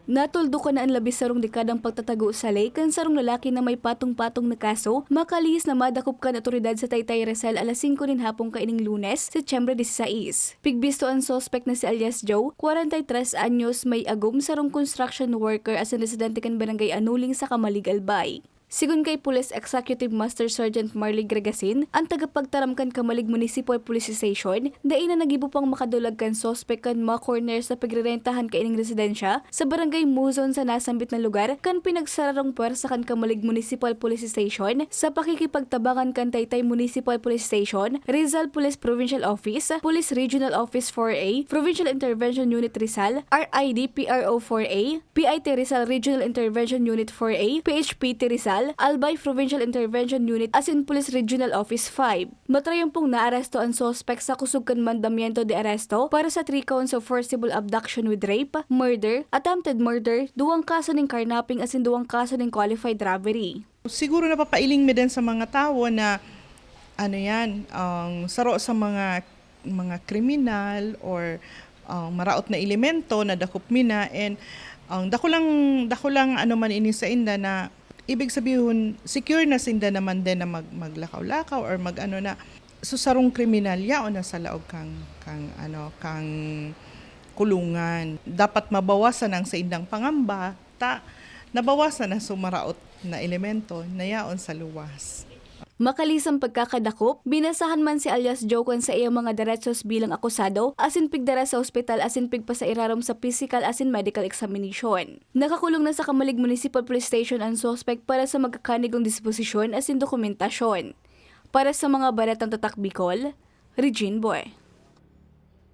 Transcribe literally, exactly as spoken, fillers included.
Natuldukan na an labis sarong dekadang pagtatago sa lay kan sarong lalaki na may patong-patong na kaso, makalihis na madakop kan otoridad sa Taytay, Rizal, alas singko nin hapon kaining Lunes, Setyembre dieciséis. Pigbisto an suspek na si alias Joe, kwarenta y tres anyos, may agom, sarong construction worker asin residente kan Barangay Anuling sa Camalig, Albay. Sigon kay Police Executive Master Sergeant Marley Gregasin, an tagapagtaram kan Camalig Municipal Police Station, dai na nagibo pang makadulag kan suspek kan mga corner sa pagrirentahan kaining residensya sa Barangay Muzon sa nasambit na lugar kan pinagsararong pwersa kan Camalig Municipal Police Station sa pakikipagtabangan kan Taytay Municipal Police Station, Rizal Police Provincial Office, Police Regional Office four A, Provincial Intervention Unit Rizal, R I D P R O four A, P I T Rizal Regional Intervention Unit four A, P H P T Rizal, Albay Provincial Intervention Unit asin Police Regional Office five. Matrayon pong naaresto an suspek sa kusog kan mandamiento de aresto para sa three counts of forcible abduction with rape, murder, attempted murder, duwang kaso nin carnapping asin duwang kaso nin qualified robbery. Siguro napapailing mi din sa mga tawo na, ano yan, ang saro sa mga, mga kriminal or, ah, maraot na elemento na dakop mi na, and ang dakulang, dakulang ano man ini sainda na, ibig sabihin, secure na sinda naman din na mag-, maglakaw-lakaw or mag-ano na. So, sarong kriminal, yaon na sa laog kang, kang, ano, kang kulungan. Dapat mabawasan ang saindang pangamba, ta nabawasan na so maraot na elemento na yaon sa luwas. Makalihis an pagkakadakop, binasahan man si alias Joe kan saiyang mga derechos bilang akusado asin pigdara sa ospital asin pigpasairarom sa pisikal asin medical examination. Nakakulong na sa Camalig Municipal Police Station an suspek para sa magkakanigong disposisyon asin dokumentasyon. Para sa mga baretang Tatak Bicol, Regine Boy.